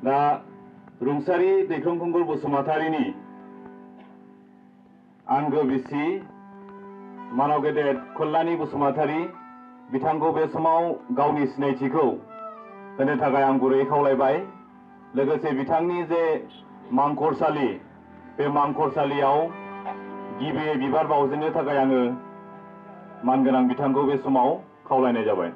दा रुंसारि दैख्रं खुंगुर बसुमतारिनि आंगो बिसि मानाव गेदेर कल्याणी बसुमतारी बिथांखौ बे समाव गावनि सिनायथिखौ होनो थाखाय आं गुरै खावलायबाय। लोगोसे बिथांनि जे मांखरसालि बे मांखरसालियाव गिबियै बिबार बावजेननो थाखाय आङो मानगोनां बिथांखौ बे समाव खावलायनाय जाबाय।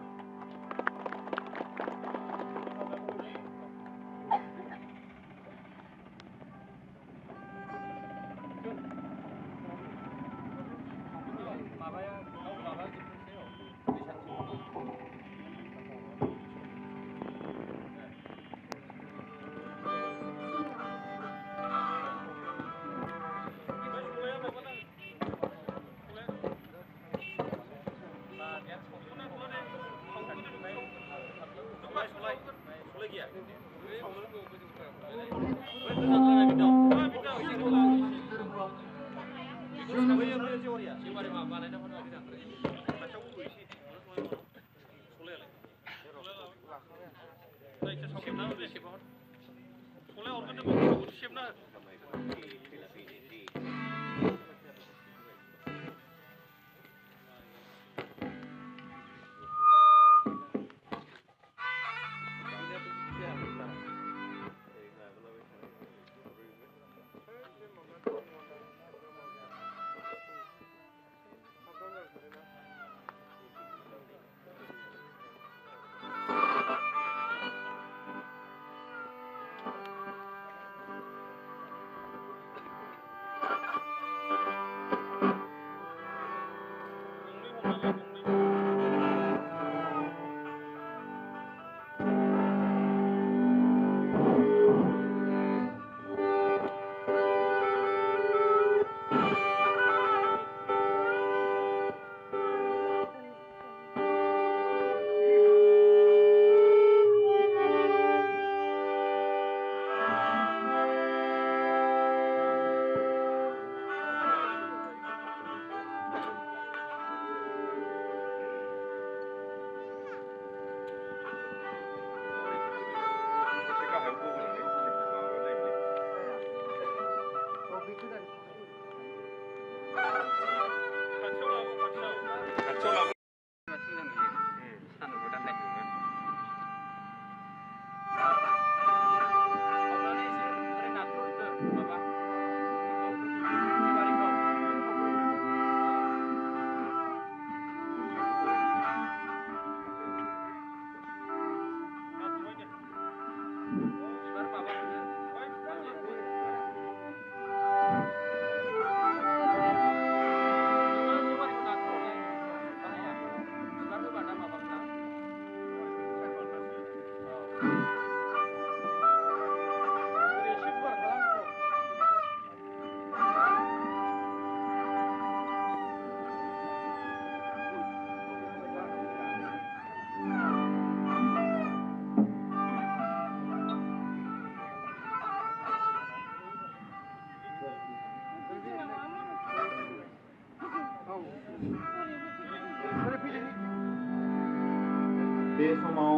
बे समाव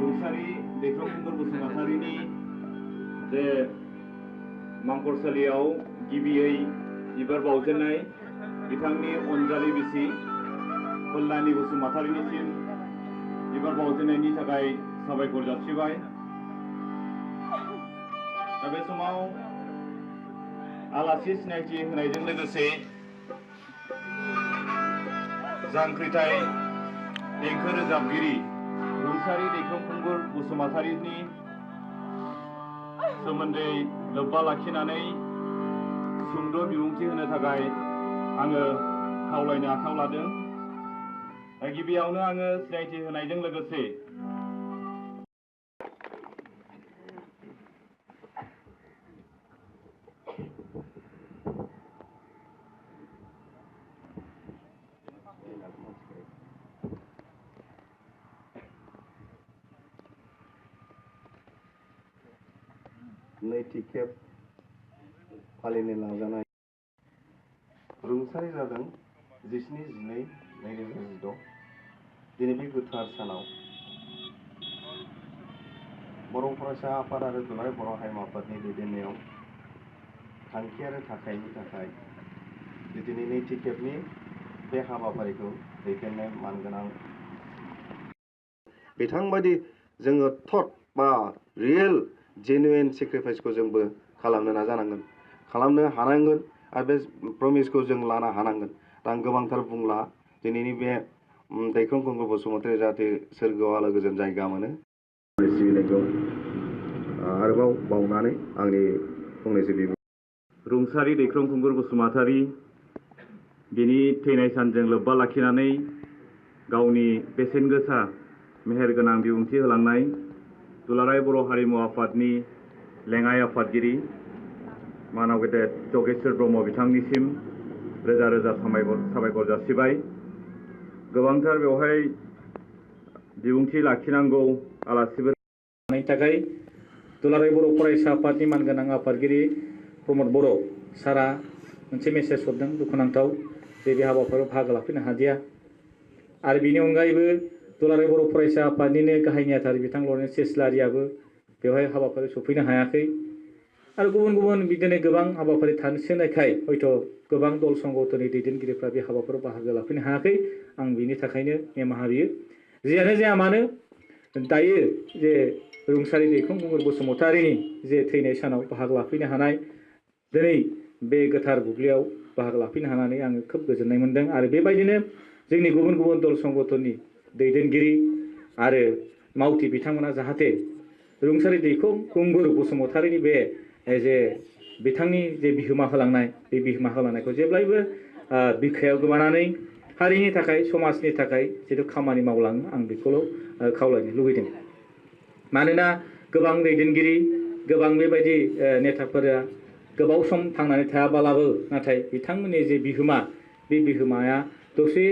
रुंसारि दैख्रं खुंगुर बसुमतारिनि जे मांखरसालियाव गिबियै बिबार बावजेननाय बिथांनि अनजालि बिसि कल्याणी बसुमतारिनिसिम बिबार बावजेननायनि थाखाय साबायखर जासिबाय। दा बे समाव आलासि सिनायथि होनायजों लोगोसे जांख्रिथाय देंखो रोजाबगिरि रुंसारि दैख्रं खुंगुर बसुमतारिनि सोमोन्दै लोब्बा लाखिनानै सुंद' बिबुंथि होनो थाखाय आङो खावलायनो आखायाव लादों। दा गिबियावनो आङो सिनायथि होनायजों लोगोसे नैथि खेब फालिनो नाजानाय रुंसारि जादों 17/12/2016 दिनै बे गोथार सानाव बर' फरायसा आफाद आरो दुलाराय बर' हारिमु आफादनि दैदेननायाव थांखि आरो थाखायनि थाखाय दिनै नैथि खेबनि बे हाबाफारिखौ दैदेननाय मानगोनां बिथांबायदि जोङो थट बा रियेल जेनुइन सेक्रिफाइसखौ जोंबो खालामनो नाजानांगोन, खालामनो हानांगोन आरो बे प्रमिसखौ जों लानो हानांगोन। दा आं गोबांथार बुंला, दिनैनि बे दैख्रं खुंगुर बसुमतारी जाहाथे सोरगोआव आलो गोजोन जायगा मोनो सिबिनायखौ आरोबाव बावनानै आंनि फंनैसो बिबुंथि। रुंसारि दैख्रं खुंगुर बसुमतारी बिनि थैनाय सानजों लोब्बा लाखिनानै गावनि बेसेन गोसा मेहेरगोनां बिबुंथि होलांनाय दुलाराय बर' हारिमु आफादनि लेङाइ आफादगिरि मानाव गेदेर जगेश्वर ब्रह्म बिथांनिसिम रोजा रोजा साबायखर जासिबाय। गोबांथार बेवहाय बिबुंथि लाखिनांगौ आलासिफोर थाखाय दुलाराय बर' फरायसा आफादनि मानगोनां आफादगिरि प्रमद बर' सारा मोनसे मेसेज हरदों, दुखुनांथाव बे हाबाफारियाव बाहागो लाफैनो हादिया। आरो बिनि अनगायैबो दुलाराय बर' फरायसा आफादनिनो गाहाय नेहाथारि बिथां लरेन्स इस्लारियाबो बेवहाय हाबाफारियाव सफैनो हायाखै। आरो गुबुन गुबुन बिदिनो गोबां हाबाफारि थानोसोनायखाय हयथ' गोबां दल संगठननि दैदेनगिरिफ्रा बे हाबाफारियाव बाहागो लाफैनो हायाखै। आं बिनि थाखायनो निमाहा बियो। जियानो जाया मानो दायो जे रुंसारि दैख्रं खुंगुर बसुमतारीनि जे थैनाय सानाव बाहागो लाफैनो हानाय, दिनै बे गोथार बुब्लियाव बाहागो लाफैनो हानानै आङो खोब गोजोननाय मोन्दों। आरो बेबायदिनो जोंनि गुबुन गुबुन दल संगठननि दैदेनगिरि आरो मावथि बिथांमोना जाहाथे रुंसारि दैख्रं खुंगुर बसुमतारीनि बे जे बिथांनि जे बिहोमा होलांनाय, बे बिहोमा होलांनायखौ जेब्लायबो बिखायाव गोबानानै हारिनि थाखाय, समाजनि थाखाय जिथु खामानि मावलाङो, आं बेखौल' खावलायनो लुबैदों। मानोना गोबां दैदेनगिरि, गोबां बेबायदि नेताफोरा गोबाव सम थांनानै थायाब्लाबो नाथाय बिथांमोननि जे बिहोमा, बे बिहोमाया दसे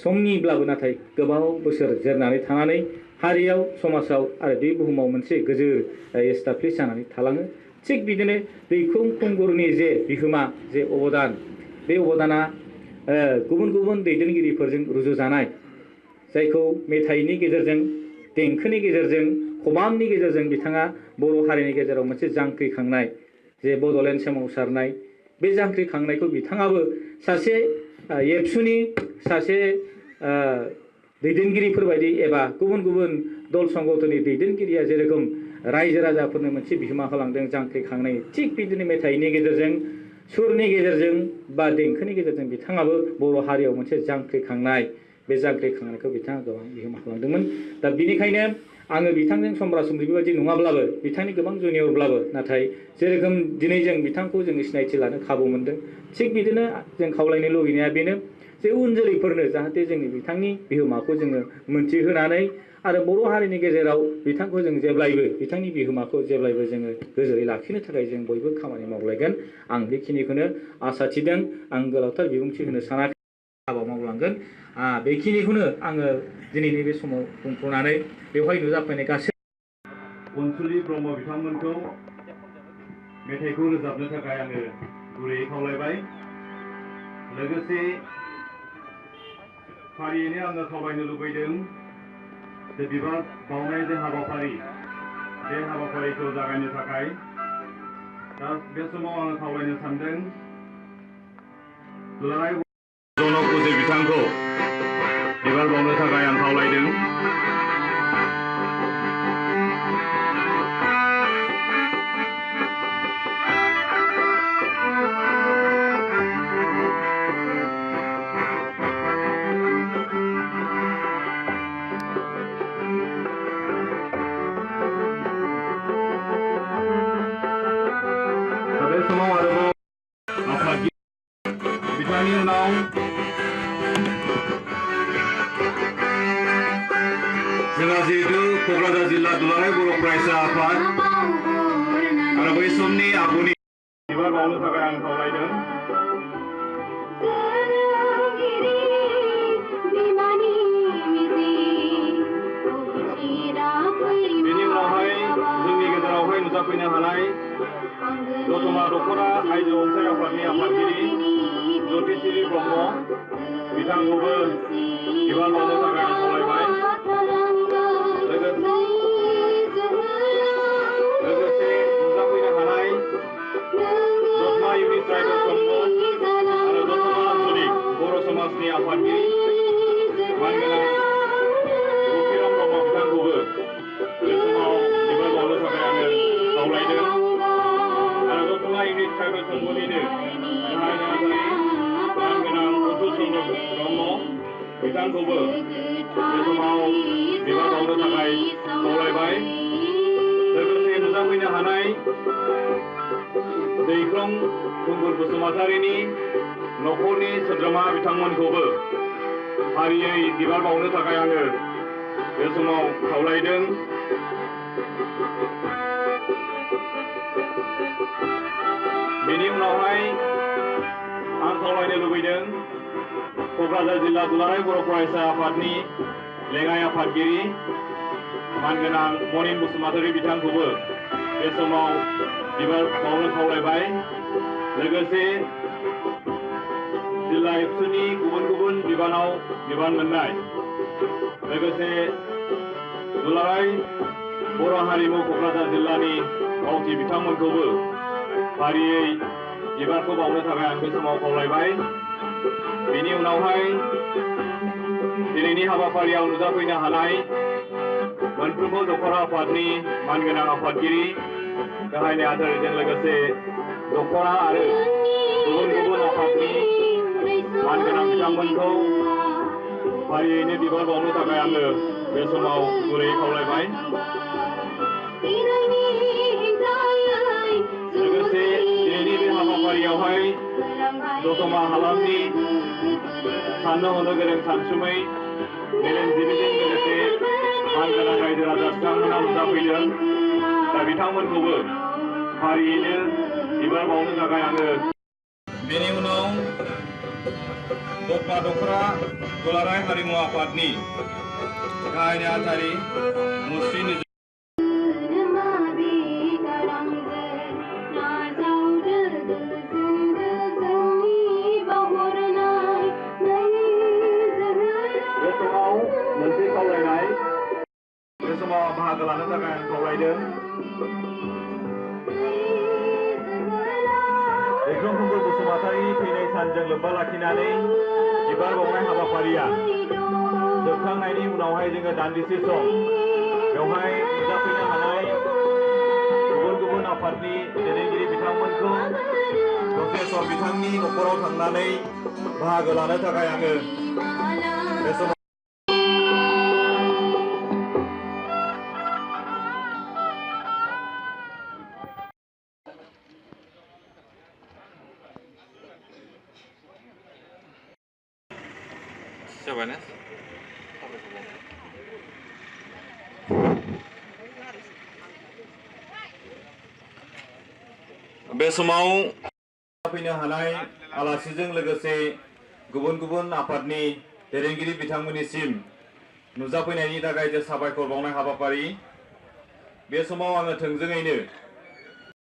समनिब्लाबो नाथाय गोबाव बोसोर जोरनानै थानानै हारियाव, समाजाव आरो बे बुहुमाव मोनसे गोजोर एस्टाब्लिश जानानै थालाङो। थिग बिदिनो दैख्रं खुंगुरनि जे बिहोमा, जे अबदान, बे अबदाना गुबुन गुबुन दैदेनगिरिफोरजों रुजुजानाय, जायखौ मेथाइनि गेजेरजों, देंखोनि गेजेरजों, खबामनि गेजेरजों बिथाङा बर' हारिनि गेजेराव मोनसे जांख्रिखांनाय, जे बड'लेण्ड सोमावसारनाय, बे जांख्रिखांनायखौ बिथाङाबो सासे एबसुनि सासे दैदेनगिरिफोरबायदि एबा गुबुन गुबुन दल संगठननि दैदेनगिरिया जेरोखम रायजो राजाफोरनो मोनसे बिहोमा होलांदों जांख्रिखांनाय, थिग बिदिनो मेथाइनि गेजेरजों, सुरनि गेजेरजों बा देंखोनि गेजेरजों बिथाङाबो बर' हारियाव मोनसे जांख्रिखांनाय, बे जांख्रिखांनायखौ बिथाङा गोबां बिहोमा खालामदोंमोन। दा बिनिखायनो आङो बिथांजों समब्रा समब्रि बेबायदि नङाब्लाबो, बिथांनि गोबां जुनियरब्लाबो, नाथाय जेरोखोम दिनै जों बिथांखौ जोङो सिनायथि लानो खाबु मोनदों, थिग बिदिनो जों खावलायनो लुगैनाया बेनो जे उन जोलैफोरनो जाहाथे जोंनि बिथांनि बिहोमाखौ जोङो मोनथिहोनानै आरो बर' हारिनि गेजेराव बिथांखौ जों जेब्लायबो, बिथांनि बिहोमाखौ जेब्लायबो जोङो गोजोरै लाखिनो थाखाय जों बयबो खामानि मावलायगोन। आं बेखिनिखौनो आसा थिदों। आं गोलावथार बिबुंथि होनो सानाखै, हाबा मावलांगोन। बेखिनिखौनो आङो दिनैनि बे समाव बुंथ'नानै बेवहाय नुजाफैनाय गासै अनसुलि ब्रह्म बिथांमोनखौ मेथाइखौ रोजाबनो थाखाय आङो गुरैयै खावलायबाय। लोगोसे फारियैनो आङो खावलायनो लुबैदों जे बिबार बावनाय जे हाबाफारि, बे हाबाफारिखौ जागायनो थाखाय दा बे समाव आङो खावलायनो सानदों दुलाराय जनक उजिर बिथांखौ बिबार बावनो थाखाय आं खावलायदों। बे समाव आरोबाव आफादगिरि बिथांनि उनाव जोंहा जिहेतु क'क्राझार जिल्ला दुलाराय बर' फरायसा आफाद आरो बै समनि आगुनि बिबार बावनो थाखाय आं खावलायदों। बेनि उनावहाय जोंनि गेजेरावहाय नुजाफैनो हानाय दतमा दख'रा आइजो अनसाय आफादनि आफादगिरि ज्योतिश्री ब्रह्म बिथांखौबो बिबार बावनो थाखाय आं खावलायबाय। आफादगिरि मानगोनां रुपिराम ब्रह्म बिथांखौबो बे समाव बिबार बावनो थाखाय आङो खावलायदों आरो दतमा इउनिट ट्राइबेल संघनिनो गाहाय नेहाथारि मानगोनां अतुल चन्द्र ब्रह्म बिथांखौबो बे समाव बिबार बावनो थाखाय खावलायबाय लोगोसे नुजाफैनो हानाय दैख्लं खुंगुर बसुमतारीनि नखरनि सोद्रोमा बिथांमोनखौबो फारियै बिबार बावनो थाखाय आङो बे समाव खावलायदों। बेनि उनावहाय आं खावलायनो लुबैदों क'क्राझार जिल्ला दुलाराय बर' फरायसा आफादनि लेङाइ आफादगिरि मानगोनां मनिन बसुमतारी बिथांखौबो बे समाव बिबार बावनो खावलायबाय लोगोसे जिल्ला एबसुनि गुबुन गुबुन बिबानाव बिबान मोननाय लोगोसे दुलाराय बर' हारिमु क'क्राझार जिल्लानि मावथि बिथांमोनखौबो फारियै बिबारखौ बावनो थाखाय आं बे समाव खावलायबाय। बेनि उनावहाय दिनैनि हाबाफारियाव नुजाफैनो हानाय मोनफ्रोमबो दख'रा आफादनि मानगोनां आफादगिरि गाहाय नेहाथारिजों लोगोसे दख'रा आरो गुबुन गुबुन आफादनि मानगोनां बिथांमोनखौ फारियैनो बिबार बावनो थाखाय आङो बे समाव गुरैयै खावलायबाय। लोगोसे दिनैनि बे हाबाफारियावहाय दतमा हालामनि साननो हनो गोरों सानसुमै मेलेमजिबिजों लोगोसे मानगोनां रायजो राजा बिथांमोना नुजाफैदों दा बिथांमोनखौबो फारियैनो बिबार बावनो थाखाय आङो बेनि उनाव दतमा दख'रा दुलाराय हारिमु आफादनि गाहाय नेहाथारि मुस्रि मोनसे खावलायनाय बे समाव बाहागो लानो थाखाय आं खावलायदों। दैख्लं खुंगुर बसुमतारीनि थैनाय सानजों लोब्बा लाखिनानै बिबार बावनाय हाबाफारिया जोबखांनायनि उनावहाय जोङो दान्दिसे सम बेवहाय नुजाफैनो हानाय गुबुन गुबुन आफादनि दैदेनगिरि बिथांमोनखौ दसे सम बिथांनि न'खराव थांनानै बाहागो लानो थाखाय आङो बे समाव जाबायना बे समाव फैनो हानाय आलासिजों लोगोसे गुबुन गुबुन आफादनि दैदेनगिरि बिथांमोननिसिम नुजाफैनायनि थाखाय जे साबायखर बावनाय हाबाफारि बे समाव आङो थोंजोङैनो